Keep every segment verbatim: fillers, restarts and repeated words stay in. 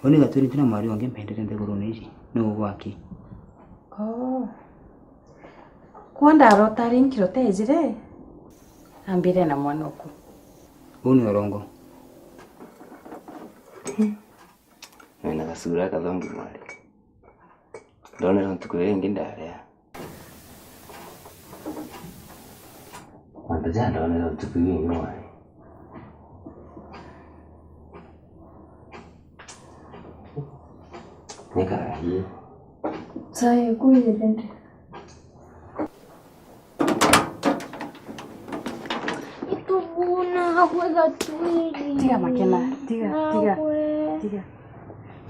Uni Gatwiri ntina mwari ungi mpendete nthigurune iji, ni ugwaki. Oh. Kwa ndarota ri nkirota ijire? Ambire na mwana uku. Uu ni urongo. Wina gasura kathongi mwari. Ndonera ntuku iria ingi ndaria. Mwantu ja ndonera ntuku iria ingi mwari. Ni karagie. Sae kuye dende. Itubuna gwe Gatwiri. Tiga makena, tiga, tiga, tiga.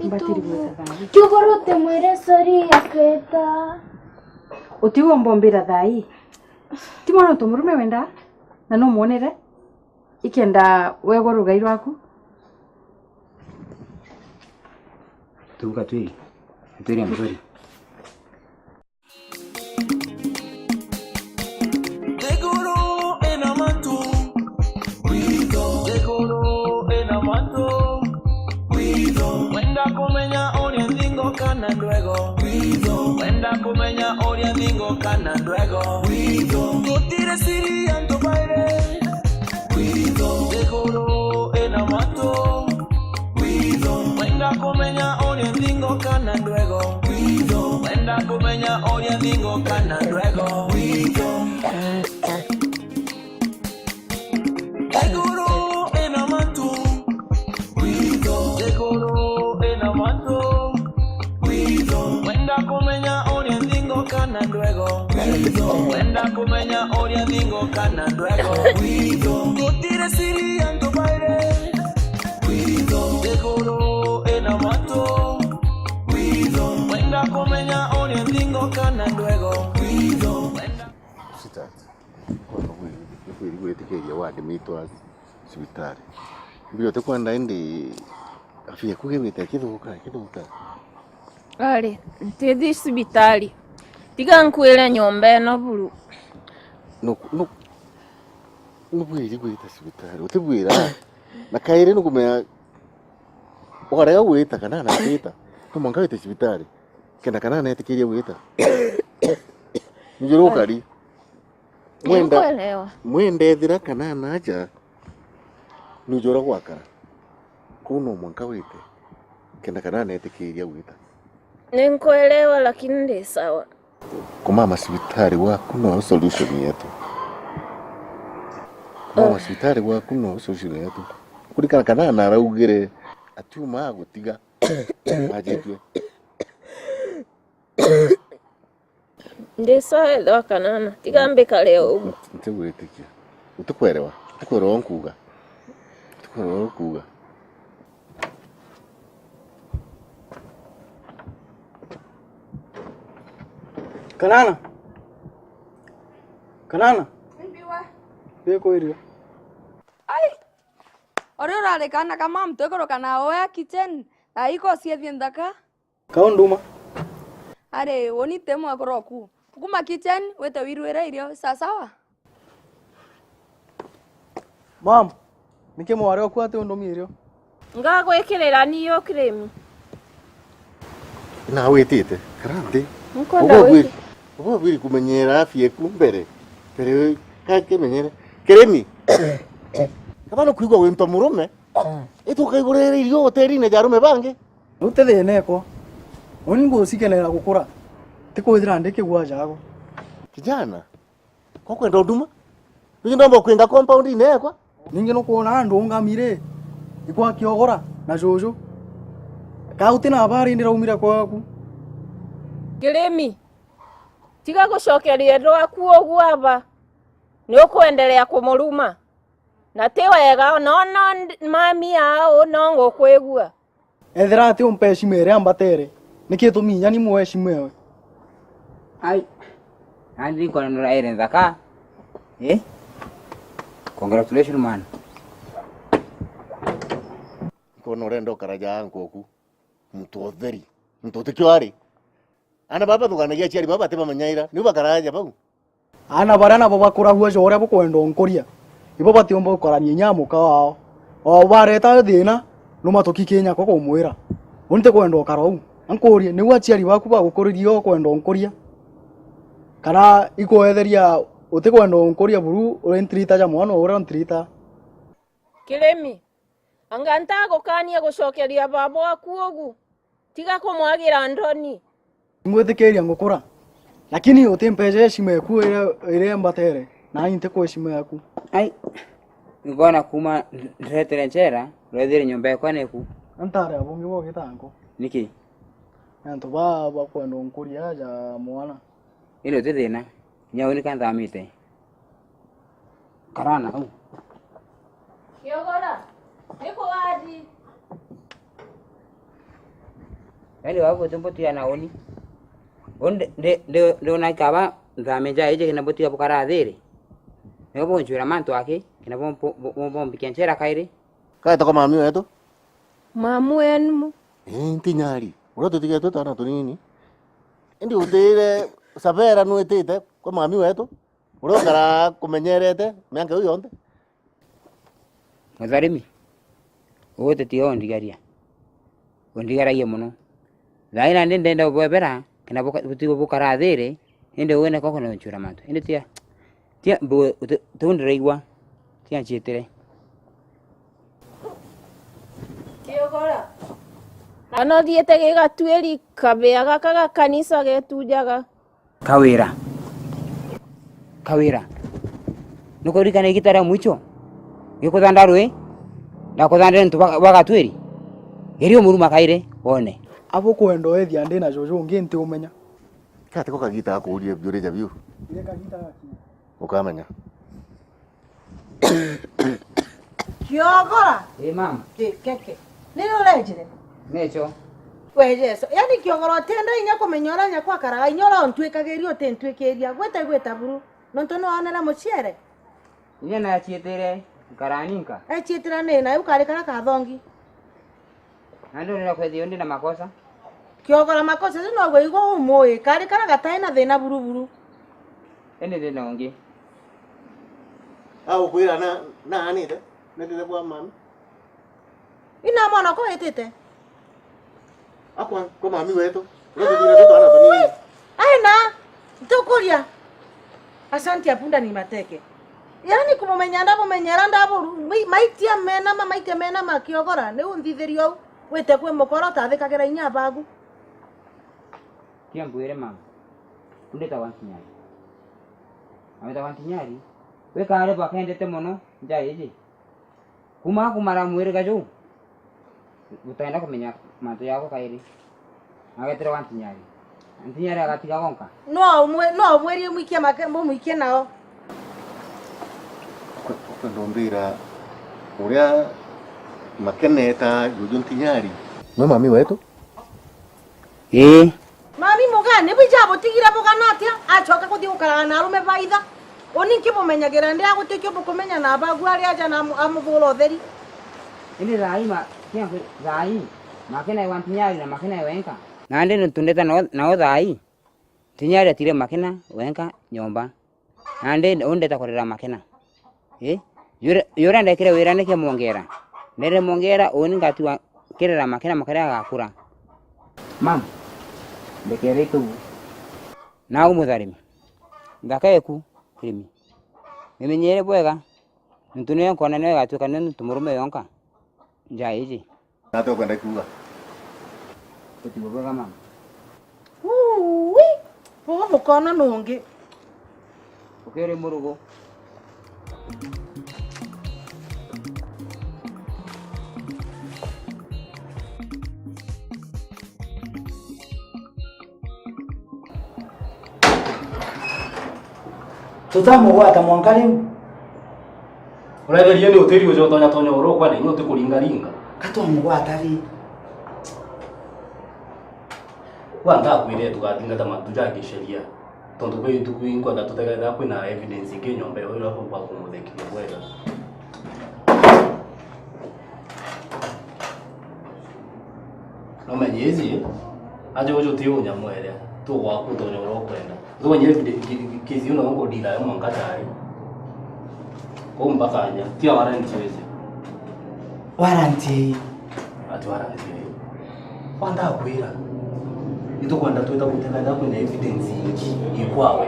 Mbatiri gwita thayu. Kiuguru ti mwire sori aketa. Utiumba umbira thai. Ti mwana untu murume wenda, na numwonere. Ikenda wegwa rugai rwaku. Tuka twi, twiri mzuri. Nthiguru ina mantu, witho. Nthiguru ina mantu, witho. Wenda kumenya uria nthingo kana ndwego, witho. Wenda kumenya uria nthingo kana ndwego, witho. Gutiri siri antu bairi, witho. Nthiguru ina mantu, witho. Wenda kumenya uria nthingo kana ndwego, witho. Wenda kumenya uria nthingo kana ndwego, witho. Nthiguru ina mantu, witho. Nthiguru ina mantu, witho. Wenda kumenya uria nthingo kana ndwego, witho. Wenda kumenya uria nthingo kana ndwego, witho. Gutiri siri antu bairi, witho. Nthiguru ina mantu, witho. Wenda kumenya uria nthingo kana ndwego, witho. Wenda Sweetheart, kwona bwi-, bwiri gwitikiria wadi mitwa cibitari. Mbio utikwenda indi afia kuge gwita kithuka, kithuka. Ari, ntithi cibitari. Tiga nkwire nyomba ino buru. Nu-, nu-, nubwiri gwita cibitari. Utibwira. Na kairi nukumenya ukarega gwita kana anatita. No mwanka wite cibitari. Kenda kana anetikiria gwita. Njuru ukari. Mwenda, Nikuelewa. Mwenda ethira kana naja, nujura gwakara. Kuu no mwanka wite. Kenda kana anetikiria gwita. Ninkuelewa, lakini ndi sawa. Kumama cibitari gwaku no solution yetu. Kumama Oh. Cibitari gwaku no solution yetu. Kurikana kana naraugire atiuma agutiga. Ajitue. Ndi sawa ethwa kanana, tiga mbikare o uguo. Nti-, ntigwitikia. Utikwerewa. Utikwerewa nkuuga. Utikwerewa nkuuga. Kanana. Kanana. Mbiwa. Wikwirio. Ai. Ori urari kana kama mtu ikuruka na oya kitchen, na iko siethie nthaka. Kau nduma. Ari, uni ti mwekuru oku. Kuma kitchen, wite wirwire irio, sawa sawa? Mam, niki mwari oku ati undumi irio? Ngagwikirira ni yo cream. Na witite, kara nthi. Nkwenda Ubo bwiri, gwiki- ubo bwiri kumenyera afya eku mbere. Mbere we, ka kimenyere. Kirimi. Kaba no kwigua winto murume. Itu ukaigurira irio hotelini ja arume bangi. Riu ti thina ekwa. Uni ngucikenera gukura. Ti kwithira ndi kigua jago. Kijana, ko kwenda uduma? Niki ndomba kwinga compound ine ekwa? Ningi nukwona andu ungami ri, ikwa kiogora na juju. Ka uti na habari ndi raumire kwaku. Kirimi, tiga gucokeria rwaku uguo aba. Ni ukuendelea kumuruma. Na ti wega, nona nd-, mami au no ngukwigua. Ethira ati umpe heshima iria ambatere, niki itumi inya ni muhe heshima ewe? Ai. Nandi nkona nuraire nthaka. Eh? Congratulations, man. Nkona urenda ukara ja ankoku. Muntu utheri. Muntu utikio ari. Ana baba thuganagia aciari baba atibamanyaira. Niu bakaraja bau. Aana baria nabo bakuragua ja uria bukwenda unkuria, ibo batiumba gukarania inya muka wao. O bareta thina, numa tukikinya ko kumwira. Uni ntikwenda ukara uu. Ankurie, niu aciari baku bagukuririe ukwenda unkuria? Kana ikwetheria utikwenda unkuria buru uri ntirita ja mwana uria ntirita? Kirimi, anga ntagukania gucokeria baba waku ugu? Tiga kumwagira ndoni. Ngwitikiria ngukura, lakini utimpeje heshima yaku iria, iria mbatere, na ni ntiku heshima yaku. Ai, ngona kuma ndiretere nchera, urethire nyomba yakwa niku. Antare abungi bo gitango. Niki? Antu ba bakwenda unkuria ja mwana. Ino ti thina. Kinya uni ka nthamite. Karana au. Kiogora, ni kuwadi. Yaani wabu tumbutia na uni. Uni ndi, ndi, ndi, ndona kaba nthame nja iji kina butia bukara thiri. Nibo bunjwira mantu aki, kina bo, bo, bo, bo mbikia nchera kairi. Kaeta kwa mami wetu? Mamu wenu mu? Ii, ntinyari. Uria tutigetwe twana tunini. Indi utire Sabera nwitite kwa mami wetu? Uria ukara kumenyerete miaka iu yonthe? Mutharimi, uu tutiga undigaria. Undigaragia mono. Thaai nandi ndenda ubwebera, kena buka-, butigo bukara thiri, indi wene koko na unchura mantu. Indi tia, tia, mbu-, uti-, tiu ndiraigua, tia nchiitire. Kiogora. Kana uthiite gigatuiri kabea gaka ga kanisa getujaga. Kawira. Kawira. Nukuririkana igita ria mwicho? Gikuthanda rui? Ndakuthandire ntu bwa, bwa gatwiri? Geria umuruma kairi, wone. Abu kwenda wethia ndi na juju ungi ntiumenya. Kati ko kagita akuuria biuria ja biu. Ire kagita gaki. Ukamenya. Kiogora. Ii, mama. Ii, keke. Nini urejire? Nicho. We Jesu. Yaani Kiogora utienda inya kumenya uria nyakwa akaraga, inya uria untwikagiria utintwikiria. Gwita gwita buru. Nontu ni wonere muciere? Inya nachiitire nkara ninka. Echiitira ni na iu kari kara kathongi. Nandi unira kwethia ndi na makosa? Kiogora makosa ju noguo igwa umui, kari kara gatai na thina buru buru. Indi thina ungi. Agukwira na, naanite, nitite kwa mami. Ina mwana ko itite? Akwa, kwa mami wetu. Uria tuthire tutwana tunini. Ai na, ntukuria. Asante ya punda ni mateke. Yaani kumumenya ndamumenyera ndaburu, mai-, maitia menama, maitia menama Kiogora, niu nthithirio au, wite kwi mukora utathikagira inya bagu. Tia mbwire mama, nditagwa Ntinyari. Na witagwa Ntinyari, wikare bwakendete mono nja iji. Kuma akumara mwirika juu, gutenda kumenya mantu jaku kairi. Ageterwa Ntinyari. Ntinyari agatiga gonka. No umwe-, no umwirie mwikie make-, mumwikie nao. Kwe-, kwenda umbira uria makeneta juju Ntinyari. Nwe mami wetu? Ii. Mami mugani, bwija butigire bugana atia? Acoka kuthii gukaraga na arume ba itha. Uni nkibumenyagira ndi agutikio bukumenya na bagu ari aja na amu-, amubura utheri. Indi thaai ma-, kiaku thaai, makena wa Ntinyari na makena wenka. Nandi nitundeta nao, nao thaai, Ntinyari atire makena wenka nyomba. Nandi undeta kurera makena. Ii? Yure-, yure ndekire wira nike mwongera. Ndere mwongera, uni ngatua kirera makena makare agakura. Mam, ndekere itu. Nau mutharimi. Nthaka eku, kirimi. Mimenyere bwega. Ntu niyo nkona niyo igatuika ni ntu murume yonka. Nja iji. Nati ukwenda kuuga? Utigwe bwega mama. Uui! Ugu mukona nungi. Ukiri murugo. Tutamugwata mwanka riu. Uretherie ni utiri uju utonya tonya uru ukwa na inya utikuringaringa. Ka twamugwata ri? Wa ntakwire tugathingata mantu ja kisheria. Tontu kwi ntuku inkwenda tutegetha kwina evidence ingi nyomba iyo ira bwa kumuthekiria bwega. No menye iji, aja uju ti unyamwere, tu gwaku utonya uria ukwenda. Tumenye evidence, ki-, ki-, kesi ino uko dira yo mwanka tari. Kou mpaka nya, tia warrant wezi. Warrant ii? Ati warrant ii. Kwanda akwira, itukwenda twita gutethia kwina evidence ingi ikwawe,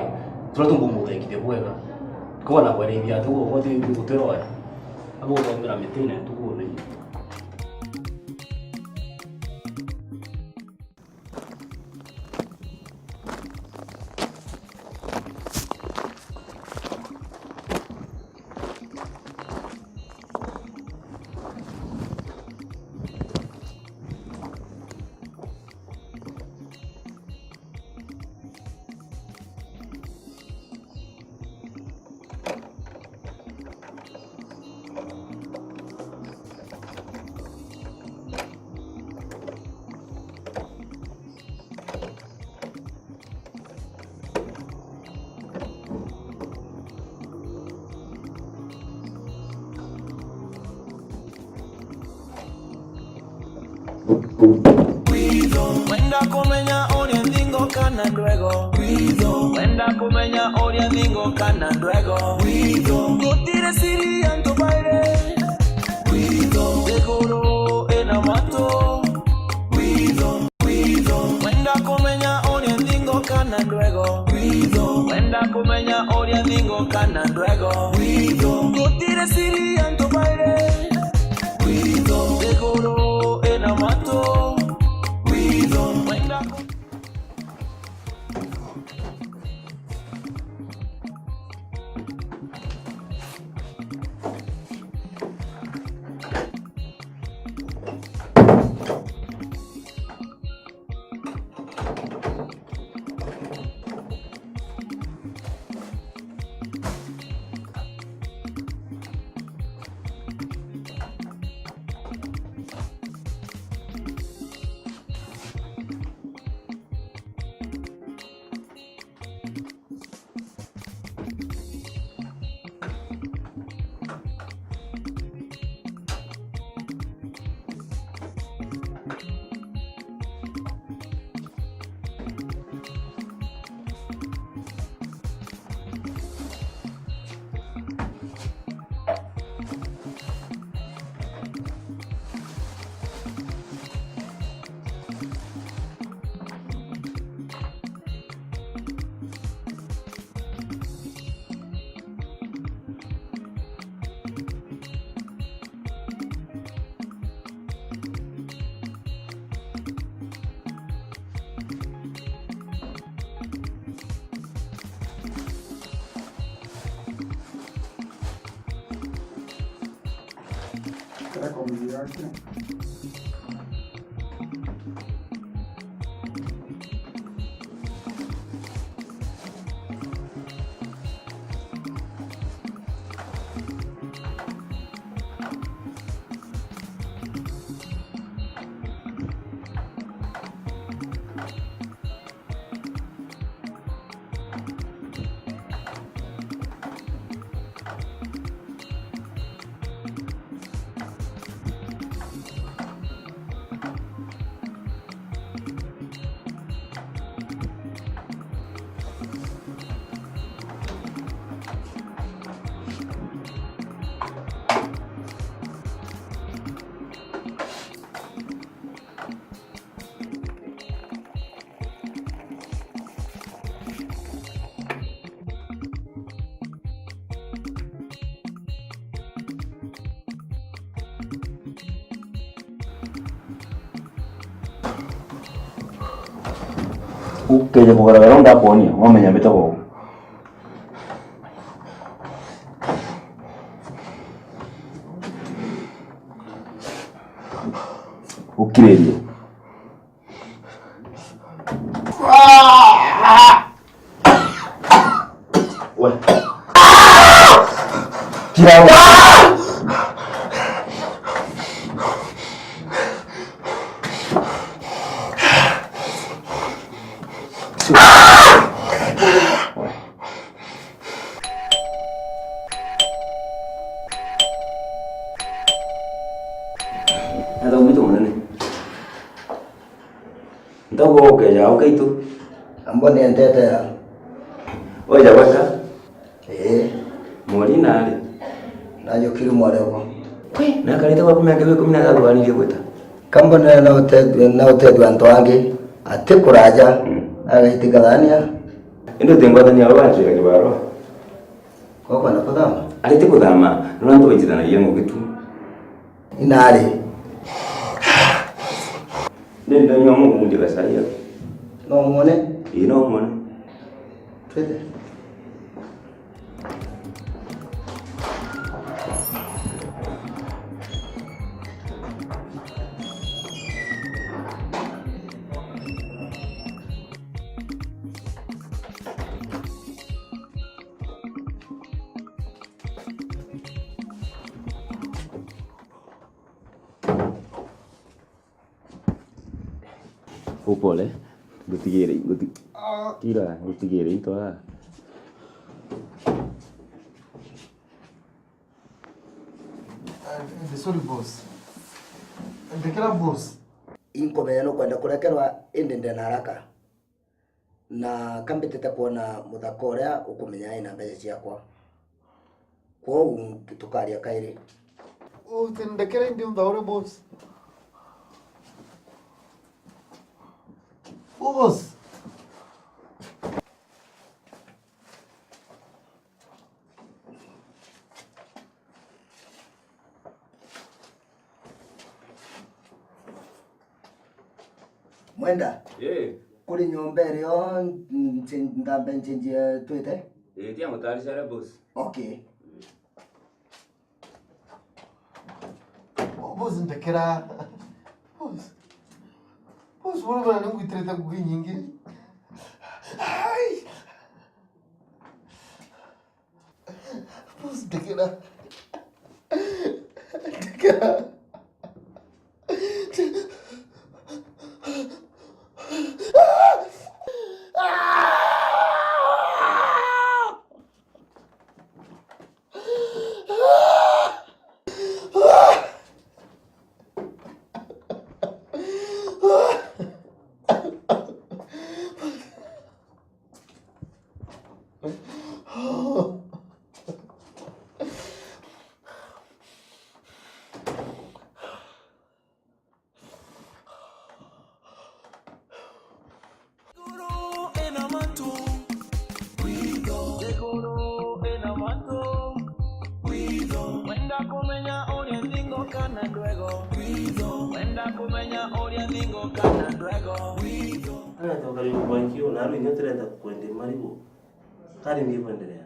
turia tungumuthekithia bwega. Kwona kwerithia ati uguo ti gutwira waya. Abo uthomera mitine ntuku ni. Wenda kumenya uria nthingo kana ndwego. Wenda kumenya uria nthingo kana ndwego. Gutiri siri antu bairi. Iguru ina matu. Wenda kumenya uria nthingo kana ndwego. Wenda kumenya uria nthingo kana ndwego. Gutiri siri antu bairi. Iguru ina matu. Wenda ku- Ukeja kugaragara ndakwonia, wamenya mbita bau. Ukiririe. We. Kira. Athaumite munene. Ntaguo ukeja au kaitu. Ambo ni entete ya. Oja gweka? Ee. Mori nari? Najukiri mwarego. Kwi, nakarite gwaku miaka ikumi na ithatu wanirie gwita? Kambonere na utethua, na utethua antu angi, ati kuraja, mm, agaitika thania. Indi utingwathania aba banchwira kibarua. Kwa kwenda kuthama? Ari ti kuthama, nona antu bainjithanagia ngugi tu. Inari. Ndi ndanywa mukunje gacai. No mwone? Ii, no mwone. Twende. Upole. Ngutigire, nguti-, kira, ngutigire into aa. Eh, sorry, boss. Ndekera, boss. Inkumenya nukwenda kurekerwa, indi ndena haraka. Na kambitite kwona muthaka uria ukumenya ina mbeca ciakwa. Kwou tukaria kairi. Utindekere ndi unthaure, boss. Boss. Mwenda? Ii. Kuri nyomba irio nche-, nthambe nchenjie twite? Ii, tia ngutarisha ria, boss. Okay. Boss, ndekera. Boss. Boss, bwana, bwana, ningwitirite ngugi nyingi. Ai! Boss, ndekera. Ndekera. Iguru ina mantu, kwitho. Iguru ina mantu, kwitho. Wenda kumenya uria nthingo kana ndwego, kwitho. Wenda kumenya uria nthingo kana ndwego, kwitho. Ana tokari kubanki ona aru inyo turenda kwende maribu. Kari ni kwendelea.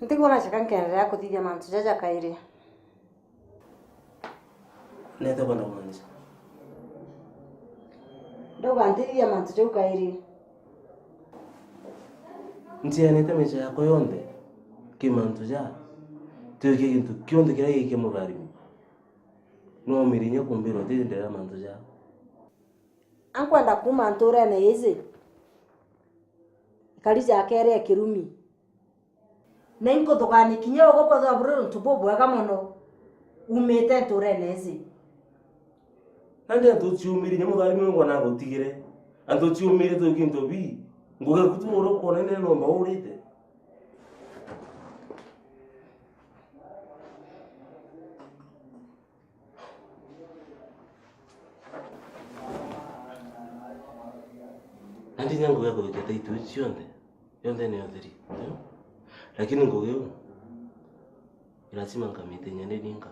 Ntikwona caka nkenderea kuthithia mantu jaja kairi. Nete kwenda kumaanisha? Ndauga nthithia mantu jau kairi. Ntianite micha yakwa yonthe ki mantu ja, tiokie gintu kionthe kiria gikia mutharimi. Noomire inya kumbirwa ti ndera mantu ja. Ankwenda kuuma ntuurene iiji, ikari ja keere ya kirumi. Na inkuthugaania kinya ugu kwethirwa buri untu bubwega mono uumite ntuurene iiji. Nandi antu ciumire, inya mutharimi wengwa na agutigire. Antu ciumire tu gintu bi. Ngugi ku tu uri ukwona ine nomba urite. Nandi inya ngugi ya kuthithia title iu cionthe, yonthe ni utheri, lakini ngugi iu ni lazima nkamite inya ndi ninka.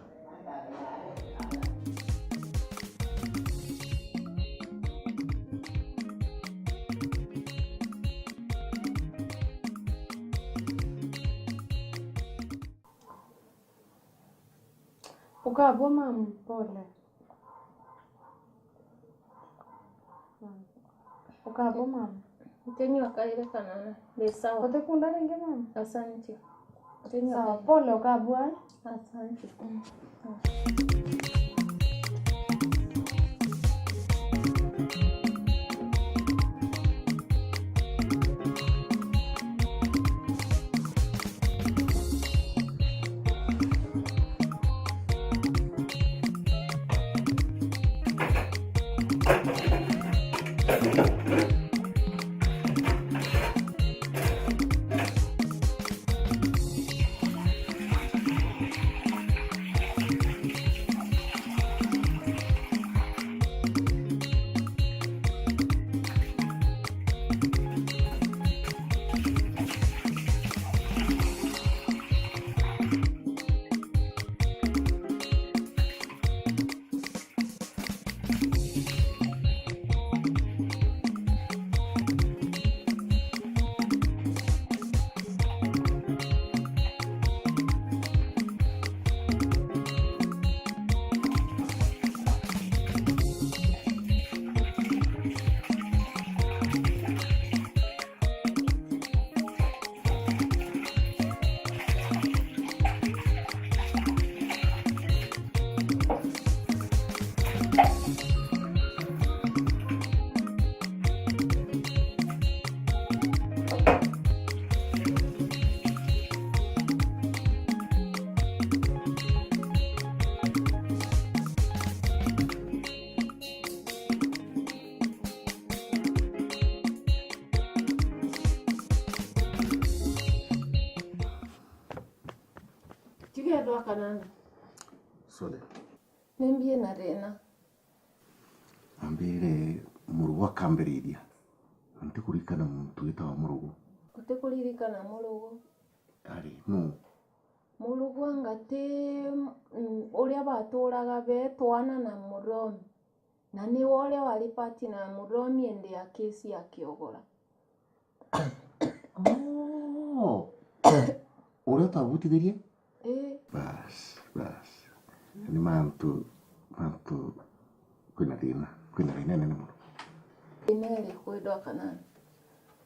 Ukabua, mam, pole. Ukabua, mam. Ntinyua kairi kana ndi sawa. Utikunda ringi, mam? Asante. Ntinyua. Sawa, kairi. Pole, ukabua. Asante. Kana Sorry. Nimbi ina thina? Ambire murugu akambiriria. Ntikurikana muntu witawa murugu. Utikuririkana murugu? Ari, nu? Murugu anga ti, mm, uria baturaga be twana na muthomi. Na niwe uria wari partner ya muthomi indi ya kesi ya Kiogora. Oh. Uria twabutithirie? Ii. Bas, bas. Ni mantu, mantu, kwina thina, kwina thina inene muno. Thina iriku, indwa Kanana?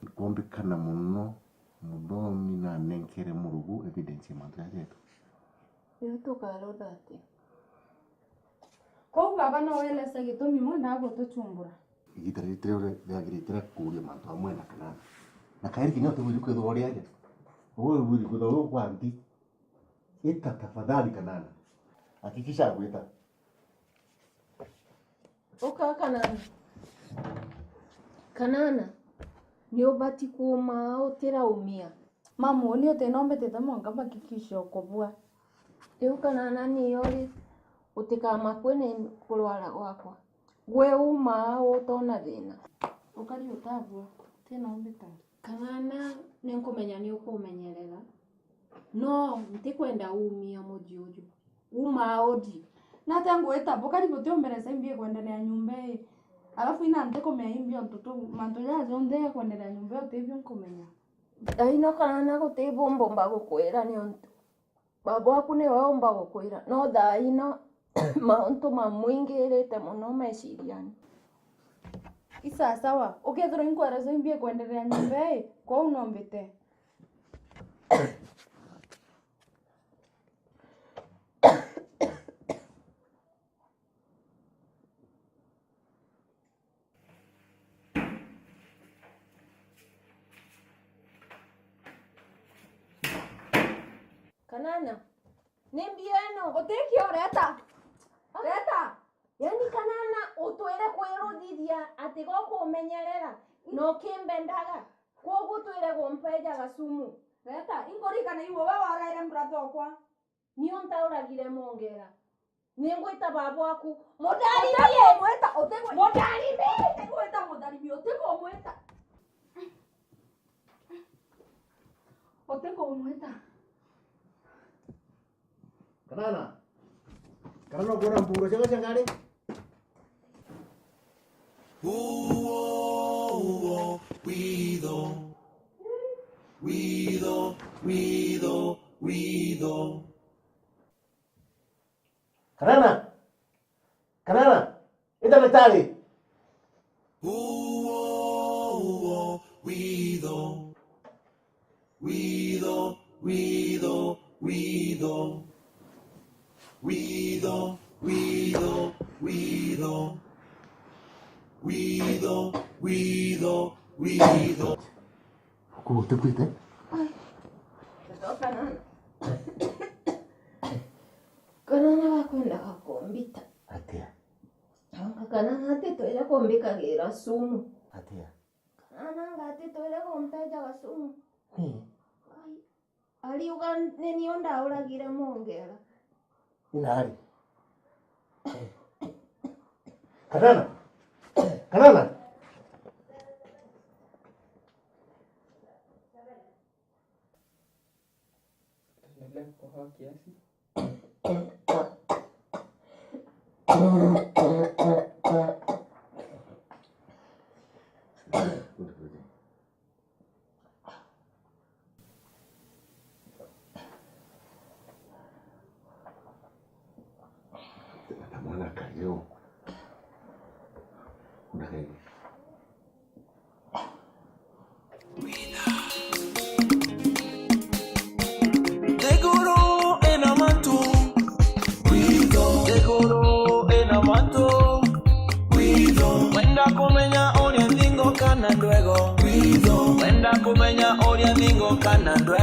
Nikuombikana muno muthomi nanenkere murugu evidence ya mantu jaja jetu. Riu tukarotha atia? Kwou baba no welese gitumi mwendaga gutuchumbura? Igita riri tirio riagirite ria kuuria mantu amwe na Kanana. Na kairi kinya utibwiri kwithirwa uri aja. Ugwe wibwiri kwithirwa uri kwa nthi. Ita tafadhali Kanana. Hakikisha agwita. Uka Kanana. Kanana, ni ubati kuuma utiraumia. Mamu, uni utinombitite mwanka mbakikishe ukubua. Riu Kanana, ni uri utikamakue ni kurwara gwakwa. Gwe uma aa utona thina. Ukari utabua, utinombita. Kanana, ni nkumenya ni ukumenyerera. No, ntikwenda uumia muji uju. Uma aa uthi. Nata ngwita, bukari butiumberesa imbi ikwenderea nyumba ii. Alafu ina ntikumenya imbi ontu tu, mantu jaa jonthe ikwenderea nyumba ii utibio nkumenya. Thaa ino Kanana guti bumbo mbagukwira niuntu baba waku niwe umba gukwira. No thaa ino mauntu mamwingirite mono meciriani. Isasawa, ukethirwa inkweresa imbi ikwenderea nyumba ii, kwou no mbite. Kanana, ni mbia ino. Utikio, reta. Reta. Yani Kanana, utwire kwiruthithia ati gukumenyerera na ukimbendaga, kwogu utwire gumpeja gasumu. Reta, inkurikana iwe we waraire mbrother okwa. Nio ntauragire Mongera. Ningwita baba waku. Mutharimi! Utigwita, utigwita. Mutharimi! Utigwita mutharimi, utigumwita. Utigumwita. Kanana. Kanana, ukwona mburo ciakwa cia ngari? Uo, uo, witho. Witho, witho, witho. Kanana! Kanana! Ita ndagitari! Uo, uo, witho. Witho, witho, witho. Witho, witho, witho. Witho, witho, witho. Kuu utikwite? Ai. Kanana. Kanana wakwendaga kumbita. Atia? Anga Kanana ati twire kumbikagira sumu. Atia? Kanana anga ati twire kumpejaga sumu. Ni? Ai. Ariuga ni nio ndauragire Mongera. Ni nari? Kanana! Kanana! Endelea kukohoa kiasi. Natamwona kageo. Ndakaigue. Nthiguru ina mantu. Witho. Nthiguru ina mantu. Witho. Wenda kumenya uria nthingo kana ndwego. Witho. Wenda kumenya uria nthingo kana ndwego.